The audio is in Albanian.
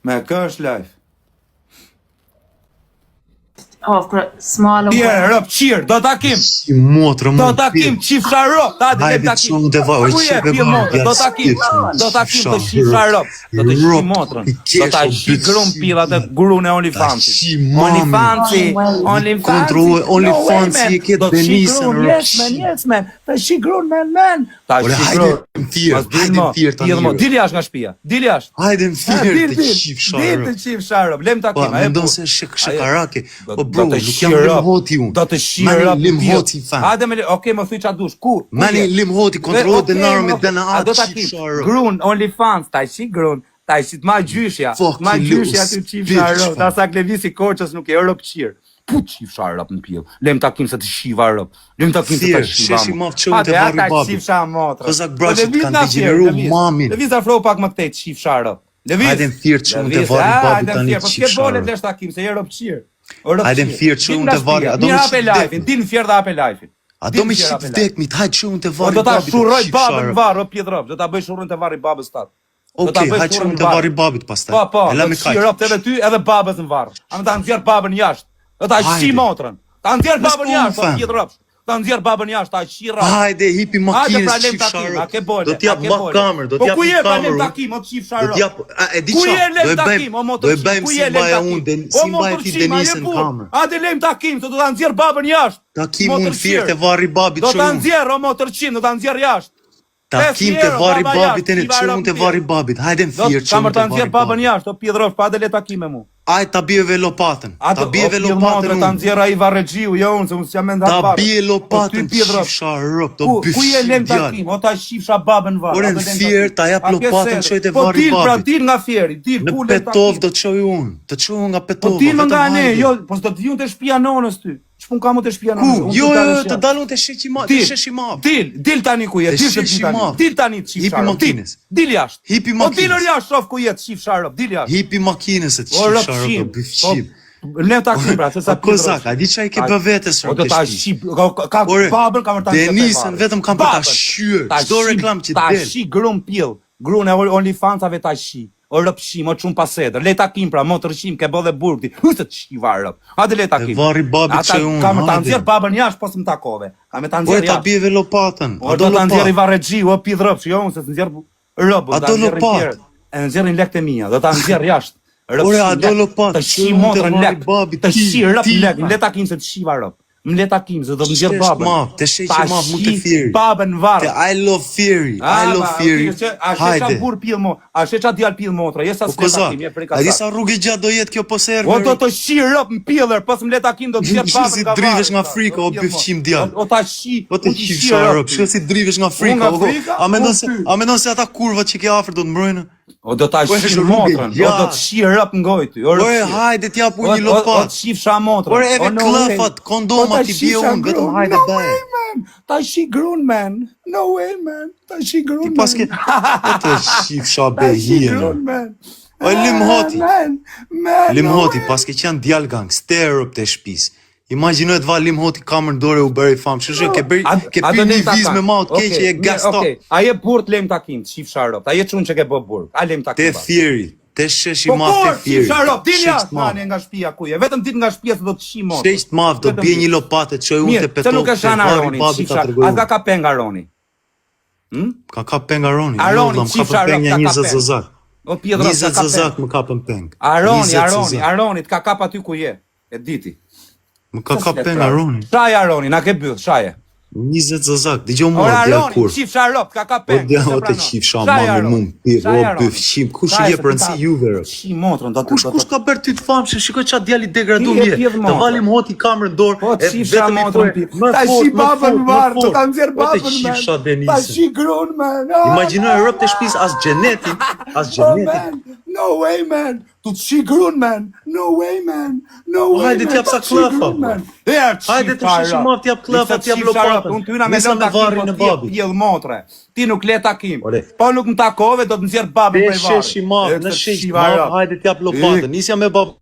Me kë është live? Oh, kër, small Tjerë, rob, qirë, do takim. Si motrë Do takim, qifsha rob, ta di Hajde takim. çun të va, Ku je, pi motrë, do takim, do takim të qifsha rob, do të shi motrën, do ta shi grun pilla të grun e OnlyFansit. shi mami. OnlyFansi, OnlyFansi. Kontrolloj OnlyFansi e ke Do të shi Denisën, grun, rob, yes man, shi. yes man, ta shi grun man, man. Ta Ore, shi hajde grun. në thirr, Mas dil hajde mo, në thirr tani, dil mo, rob. dil jashtë nga shtëpia, dil jashtë. Hajde në Ha, thirr Dil, të dil, qifsha dil rob. të qifsha rob, lem Po, takim, a e mendon burr. se shek Ajo- shekarake. Do- Po bro, do të nuk jam shi Lim rob, Hoti unë. Do të shi Mani rob. Lim pill. Hoti fan. Hajde me, okay, më thuj çfarë dush. Ku? Ku Mani je? Lim Hoti kontrollohet Okej, denaro me okej. DNA A do ta kim? qifsha rob. Grun, OnlyFans, ta shi grun, ta shi ma gjyshja, Fuck ma you, gjyshja little ty qifsha bitch, rob, ta sa klevisi Korçës nuk e rob qir. Pu qifsha rob në pill. Lem takim se të shiva rob. Lem takim se ta Thirr, shiva. sheshi mo. madh çohu Hajde, te a varri ta babit. qifsha motra. Kozak Po Braçit lëviz kanë nga thirr, degjeneru lëviz. mamin. Lëviz afro pak më këtej qifsha rob. Lëviz. Hajde në thirr çohu te Lëviz, varri a, babit hajde në tani thirr, po s'ke qifsha bole rob. lesh takim se je rob qir. O rob Hajde në qir. thirr Dil çohu nga te varri, shtëpia, a do mirë më hape qit live-in, vdekmi? dil në fjerë dhe hape live-in. A Dil do në më fjerë qit hape live-in. vdekmit, hajde çohu te Po varri do ta babit. shurroj qifsha babën në rob. varr, o pjedh rob, do ta bëj shurrën te varri babës tat. Do ta Okej, bëj hajde shurrën çohu në te varr. varri babit pastaj. Po, po, E do la me të kaq. shi rob edhe ty edhe babës në varr. A më ta nxjerr babën jashtë. Do ta shi Hajde. motrën. Ta nxjerr Let's babën go, jashtë, o fam. pjedh rob. Ta nxjerr babën jashtë, ta shi rob. Hajde hipi Hajde makinës pra lem qifsha takim, a rob. ke bole, Do a t'jap ke ma bole. kamer, do Po t'jap ku një je pra lem kamer. unë. takim, o qifsha Do rob. t'jap, a e di Ku je qa, do lem e takim, o bëjmë, motër do e qim, bëjmë ku si je lem mbaja takim? unë, Den- O si mbaja motër ti qim, a je Denisën në burr? kamer. Hajde lem takim, se do ta nxjerr babën jashtë. Takim Motër unë thirr qir. te varri babit Do çoj ta unë. nxjerr o motër qim, do ta nxjerr jashtë. Takim te euro, varri baba babit jashtë, e ne shiva çoj rob unë te në varri thirr. babit. Hajde në Do thirr kam çoj për unë ta te nxjerr varri babën babit. jashtë, o pjedh rob, pa le takim me mu. Aj ta bie ve lopatën. A Ta do bie o ve pjedh lopatën motre ta unë. nxjerr ai varrexhiu, jo unë se unë s'jam mend Ta hap varr. bie Po ty lopatën pjedh rob. qifsha rob, do Ku ku je byfshim lem djalë. takim, o ta shifsha babën në varr, Ore a do në lem thirr takim. ta jap A ke lopatën sedër. çoj te Po varri dil pra babit. dil nga fieri, dil Në ku lem Petov takim. do të çoj unë. Të çoj unë nga Po Petova, dil më vetëm nga ne, hajde. jo, po s'do të vi unë te shtëpia nonës ty. Ç'pun kam unë te shtëpia Ku? nonës? Unë Jo, të jo, dalësh të jashtë. dalë unë te sheqi ma, te Dil, sheshi madh. dil, dil tani ku je, Te dil se dil sheshi tani. madh. Dil tani të Hipi shifsha rob, dil. makinës. Dil jashtë. Hipi Po dil makinës. jashtë, shoh ku je të shifsha rob, dil jashtë. Hipi makinës e të O rob qifsha rob, shim. do byfshim. Po ne takim pra, se sa O kozak, a di çka i ke bë vetes O rob do te ta shtëpi? ship, ka, ka Ore, babën kam për ta nxjerrë te Denisën varri. vetëm kam për ta Babën. shqyer. Ta Çdo shi- reklam që Ta del. shi grun pill, grun e OnlyFansave ta shi. O rob shim, o çun pasedër. Le takim pra, motër shim, ke bë dhe burg ti. Hysë të shiva rob. Hajde le takim. Te varri babit Ata çoj unë, Kam për ta hajde. nxjerr babën jashtë, po s'm takove. Kam me ta Ore nxjerr ta jashtë. bie ve lopatën. O A do do ta nxjerr i lopat? varrexhiu, o pidh rob, jo unë se s'nxjerr rob, A do ta do nxjerrin lopat? tjerët. E nxjerrin lekët e mia, do ta nxjerr jashtë. Rob Ore, shim a do lek, lopat? Të shi Çoj unë te motrën varri lek, babit, të ti, shi rob ti. lek, më le takim se të shiva rob. Më le takim se do të nxjerr Shesh babën. madh, te sheqi Ta madh mu te shi Fieri. Babën në varr. Te I love Fieri, I love ba, Fieri. ti, që- A she qa Hajde. burr pill mo, a she qa djalë pill motra, je sa Po s'le kozak, takim, je frika a di sa. sa rrugë gjatë do jetë kjo po server? O do të shi rob në piller, po s'më le takim do të nxjerr babën Si nga varri. drivesh nga sa, frika, do o pill mo. byfqim djalë. O, o ta shi, Po të unë ti shi qifsha rob rob, ty. shiko si drivesh nga frika. nga o, frika, A mendon unë se ty. a mendon se ata kurvat që ke afër do të mbrojnë? O do ta Po, shi është rrugë motrën, o do gjatë. të shi rob në gojë ty, o rob Ore, shi. hajde t'jap O, unë një o, o lopat. të shifsha motrën. Ore, edhe o, no way. klëfat, O, ta kondomat i bie shifsha unë, vetëm grun, hajde no bëj. way man. Ta shi grun man. No way man. Ta shi grun Ti man. paske po të shifsha Ta shi behinë. grun man. O Lim Ah, Hoti. Man, man, Lim no Hoti, way. paske qenë djalë gangster rob te shtëpis. Imagjino të va Lim Hoti kamër në dorë u bëri famë. Kështu që ke bëri A- ke a do pirë lem një vizë takim? me maut keq Okej, e mirë, gas stop. Okej, a je burr të lem takim, të shifsha rob. A je çun që ke bë burg. A lem takim. Te ba. Fieri, te sheshi Po madh te kur, Fieri. shifsha rob, dil Sheq jashtë të madh. nani nga shtëpia ku je. Vetëm dit nga shtëpia se do të shi motrën. Sheq të madh do Vetëm bie dit. një lopatë çoj unë te Mirë, se Petov. nuk e te shan varri Aroni, babit ta shifsha. tregoj A unë. ka ka peng Aroni? Hm? Ka ka peng Aroni. Aroni, jo, vlla, më qifsha kapën peng rob, një ka ka 20 peng. zozak. O pjedh rob, 20 ka ka peng. zozak më kapën peng. Aroni, 20 Aroni, zozak. Aroni, të ka kap aty ku je. E diti. Më ka Sa kap s'le peng pra. Aroni. Shaj Aroni, na ke byll, shaje. 20 zozak. Dëgjoj mua Ora djalë Aroni, kurv. qifsha rob, ka ka O peng. djalë, se o të pranon. qifsha Shaj mami Aroni, mu më pirë, shaj o Aroni. byfqim, kush Shaj, i jep se ti rëndësi ta- juve, rob? Shi motrën, do të Kush do kush të ka bërë ty të famshëm? Shikoj çfarë djali degradum Ti e je. pjedh Të motrën. valim hoti kamerën në dorë, Po e të shifsha vetëm i motrën thoj, pi. më Ta fort, shi më babën fort, më varr, do fort. ta nxjerr O të babën man. qifsha Ta Denisën. shi grun man. Ah, Imagjino e rob të shtëpisë as xhenetin, as Oh xhenetin. man, no way man. Tu të shi grun man. No way man. No Po way hajde man. t'jap Ta sa të shi klafa, grun, po. man. Herë të Hajde të shifsha sheshi rob. madh t'jap klafa, Nëse të t'jap shifsha rob, lopatën. Unë tyna me Nisa lënë me takim, varrin po e ti je babit. pjell motre. Ti nuk le takim. Ore. Po nuk më takove, do të nxjerr babën Te prej varrit. sheshi madh, E, në të shesh shiva madh, rob. hajde t'jap lopatën. Nisja me babën.